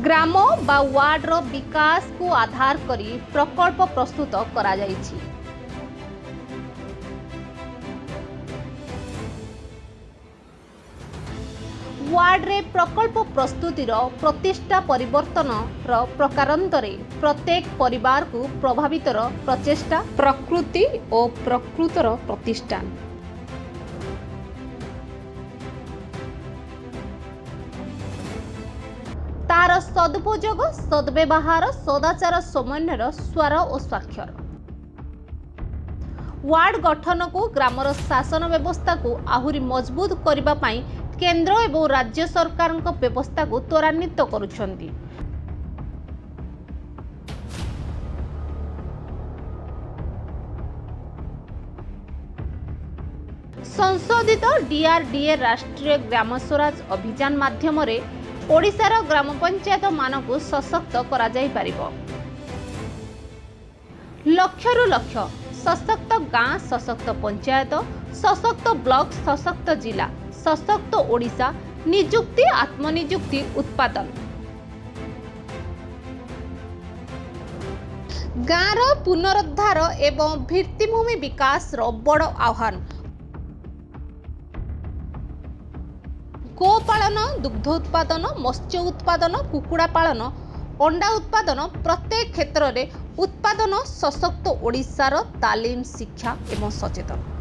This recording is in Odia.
ଗ୍ରାମ ବା ୱାର୍ଡର ବିକାଶକୁ ଆଧାର କରି ପ୍ରକଳ୍ପ ପ୍ରସ୍ତୁତ କରାଯାଇଛି। ୱାର୍ଡରେ ପ୍ରକଳ୍ପ ପ୍ରସ୍ତୁତିର ପ୍ରତିଷ୍ଠା ପରିବର୍ତ୍ତନର ପ୍ରକାରାନ୍ତରେ ପ୍ରତ୍ୟେକ ପରିବାରକୁ ପ୍ରଭାବିତର ପ୍ରଚେଷ୍ଟା, ପ୍ରକୃତି ଓ ପ୍ରକୃତର ପ୍ରତିଷ୍ଠାନ। ତାହାର ସଦୁପଯୋଗ, ସଦ୍ବ୍ୟବହାର, ସଦାଚାର ସମନ୍ୱୟର ସ୍ୱର ଓ ସ୍ୱାକ୍ଷର। ୱାର୍ଡ ଗଠନକୁ ଗ୍ରାମର ଶାସନ ବ୍ୟବସ୍ଥାକୁ ଆହୁରି ମଜବୁତ କରିବା ପାଇଁ କେନ୍ଦ୍ର ଏବଂ ରାଜ୍ୟ ସରକାରଙ୍କ ବ୍ୟବସ୍ଥାକୁ ତ୍ୱରାନ୍ୱିତ କରୁଛନ୍ତି। ସଂଶୋଧିତ ଡିଆରଡିଏ ରାଷ୍ଟ୍ରୀୟ ଗ୍ରାମ ସ୍ୱରାଜ ଅଭିଯାନ ମାଧ୍ୟମରେ ଓଡ଼ିଶାର ଗ୍ରାମ ପଞ୍ଚାୟତମାନଙ୍କୁ ସଶକ୍ତ କରାଯାଇପାରିବ। ଲକ୍ଷରୁ ଲକ୍ଷ ସଶକ୍ତ ଗାଁ, ସଶକ୍ତ ପଞ୍ଚାୟତ, ସଶକ୍ତ ବ୍ଲକ, ସଶକ୍ତ ଜିଲ୍ଲା, ସଶକ୍ତ ଓଡ଼ିଶା। ନିଯୁକ୍ତି, ଆତ୍ମନିଯୁକ୍ତି, ଉତ୍ପାଦନ। ଗାଁର ପୁନରୁଦ୍ଧାର ଏବଂ ଭିତ୍ତିଭୂମି ବିକାଶର ବଡ଼ ଆହ୍ୱାନ। ଗୋପାଳନ, ଦୁଗ୍ଧ ଉତ୍ପାଦନ, ମତ୍ସ୍ୟ ଉତ୍ପାଦନ, କୁକୁଡ଼ା ପାଳନ, ଅଣ୍ଡା ଉତ୍ପାଦନ, ପ୍ରତ୍ୟେକ କ୍ଷେତ୍ରରେ ଉତ୍ପାଦନ। ସଶକ୍ତ ଓଡ଼ିଶାର ତାଲିମ, ଶିକ୍ଷା ଏବଂ ସଚେତନ।